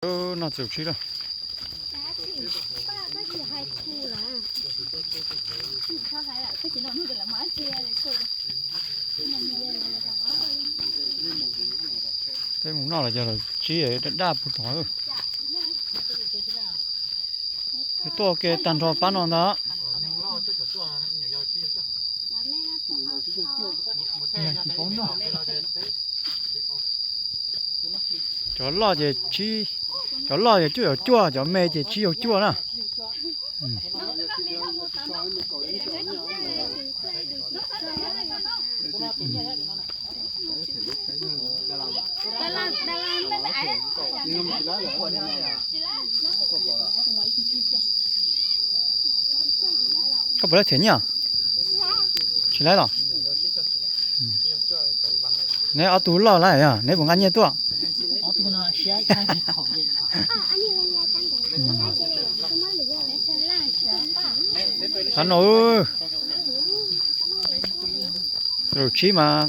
Noj txiv tsib lawm. Peb mus noj los yog los tsib daj daj puag tod. Tuaj ua ke tag nrho pab no ntag. Cov loj ces tsib, cov loj ces cuaj caum cuaj, cov me ces tsib caug cuaj na. Koj puas laib them nyiaj? Tsis laib los? Neb ob tug loj lawm, neb puas nqa nyiaj tuaj? Qab no, lus tsib mas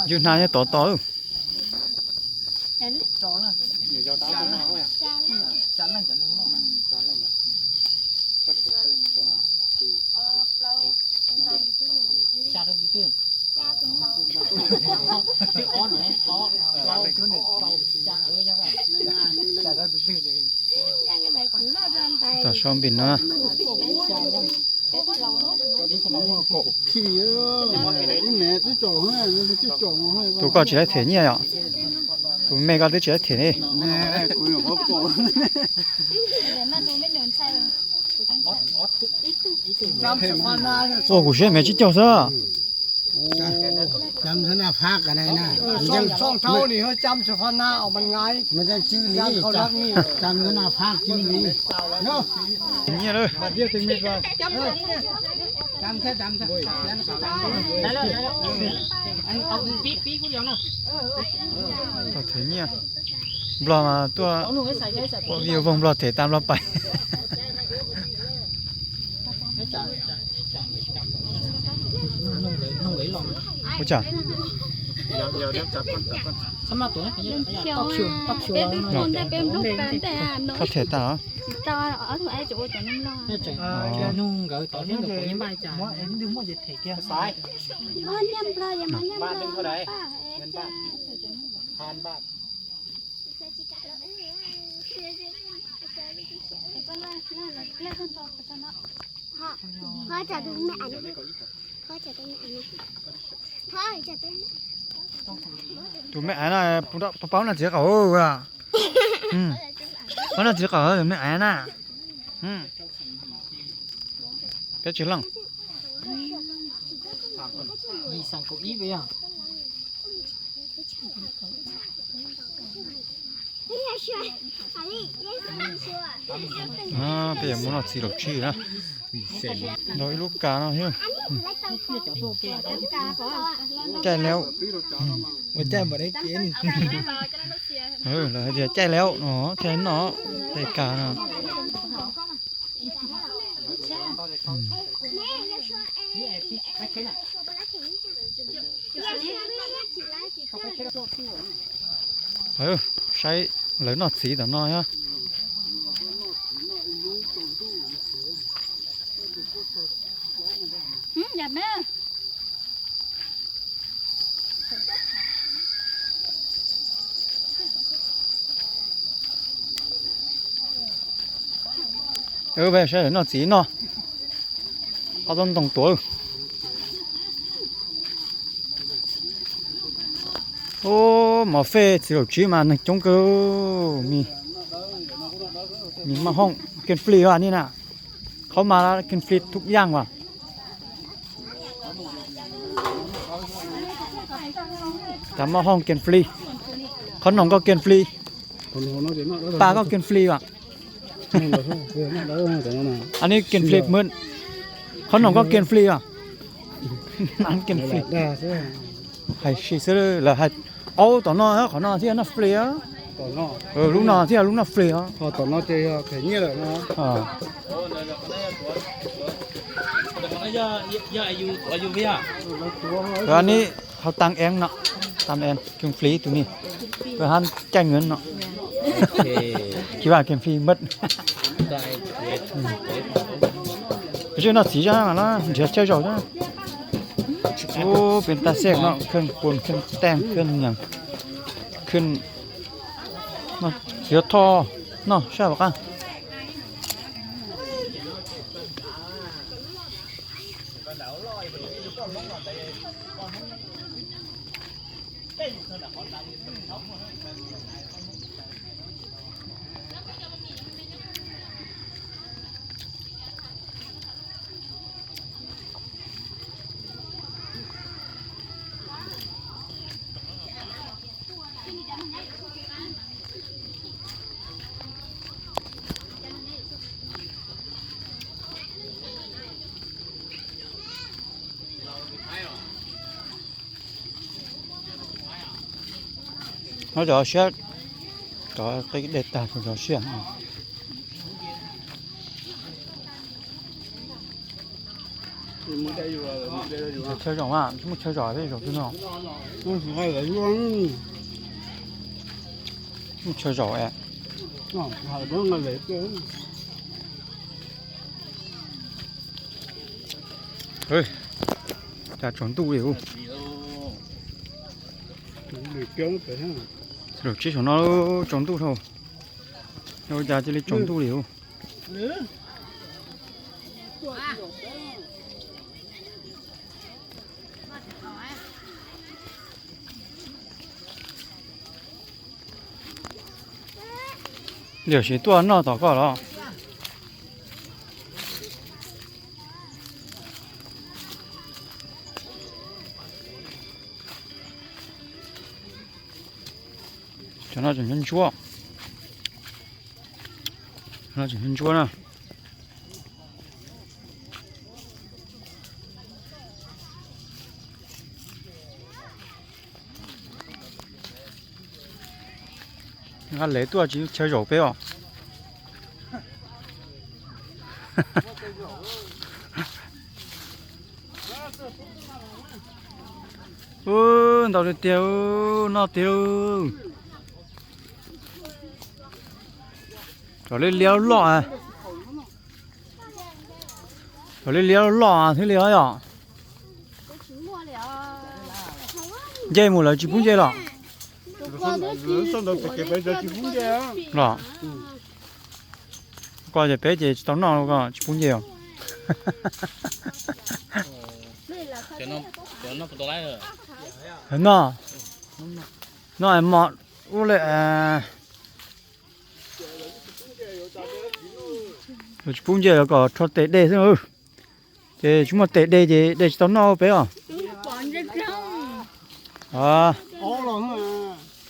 yus hnav nyob tod tod. Tom sau npis no. Tus koj tsis laib them nyiaj yom? Tus me koj twb tsis laib them li. Ua kuv siab me tsib caug xwb. Nyiaj lawm. Tau them nyiaj. Nplog mas tuaj ua video voog Nplog them tas Nplog pais. Ua cas? Koj them tas. Tus me aiv no, paub noj txiv qaub. Paub noj txiv qaub tus me aiv na. Peb tsis leej. Peb yuav mus noj txiv lus tsib na. Ntau ib lub kas no thiab. Caij lawm. Lawv hais tias caij lawm no, caij noj, caij kas no. Saib lawv noj txiv tom no thiab. Saib lawv noj txiv no. Ob tsob ntoo tuav. Ub, mos fej txiv lus tsib mas neeg coob kawg. Mis maj hooj keej flis ni na. Qhov mas keej flis thub yaj as. Cov maj hooj keej flis. Qhov noom koj keej flis. Pas koj keej flis as. Ani keej flis, qhov noom koj keej flis as. Keej flis. Hais sis xwb lawm, hais aub tom no, qhov no thiaj noj flis. Lub no thiaj lub noj flis os. Ani hau tam ev no, tam ev keej flis tus ni. Hab caij nws no. Kiv vaj kem fi mab. Peb noj txiv zaj mas no nrhiav chaw zaum na. Ub, peb tab xej no kheej pun kheej taaj kheej nyaam kheej, yuav thoj noj sab vam qab. Nov cov siab, cov qib dej tag cov siab. Chaw zaum, muaj chaw zaum peb zaum twg no. Muaj chaw zaum es. Cas tsaus ntuj li ub. Zaum tsis saum no tsaus ntuj dhau. Ua cas cia li tsaus ntuj li ub. Yog siv tuaj noj tom koj los? Cov no tseem ntsuab ntsuab, no tseem ntsuab ntsuab na. Nqa lev tuaj tsis chaw zaum peb os. Ub, ntau tiag tiag, noj tiag. Cov liab liab loj, cov liab liab loj thiaj li os yom. Nce mus lawv tsis pub nce los? Los, koj ces peb ces tsis tau noj, koj tsis pub nce os. No, no mos ub le. Lawv tsis pub nce los kom rho tes de xwb. Ces tsis muaj tes de ces de tsis tau noj peb os.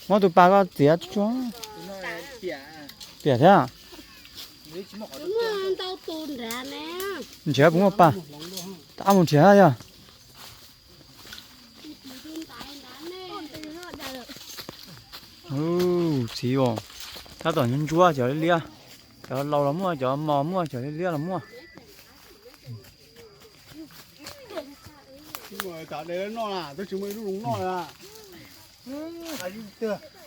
Muab tus pas koj txiav tsuag. Tiam thiab. Nrhiav puas muaj pas? Tab mus nrhiav yog. Txiv os, tab tom ntsuab cov liab liab. Cov laus los muaj, cov mos muaj, cov liab liab los muaj.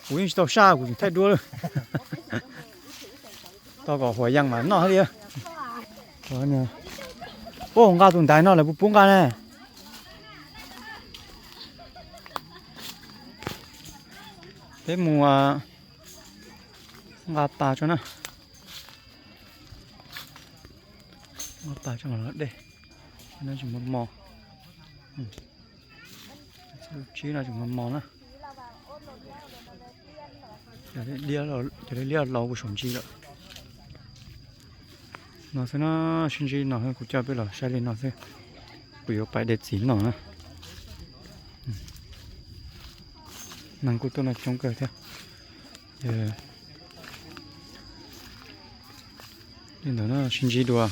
Kuv yeej tsis tau saj, kuv tseem thaij duab lawm. Tau kom huam yees mas noj thiab. Ub, nqa tus ntaiv no lawv puas pub nqa ne? Peb mus nqa pas tso na. Nqa pas tso los dej. No tseem mos mos. Tsib no tseem mos mos na. Cov liab liab laus kuv saum ntsis lawm. No xwb na, sib ntsib no kuv coj peb los saib li no xwb. Kuv yuav pais de txiv noj na. Neeg kuj tuaj noj coob kawg thiab. Li ntawd na, sib ntsib dua.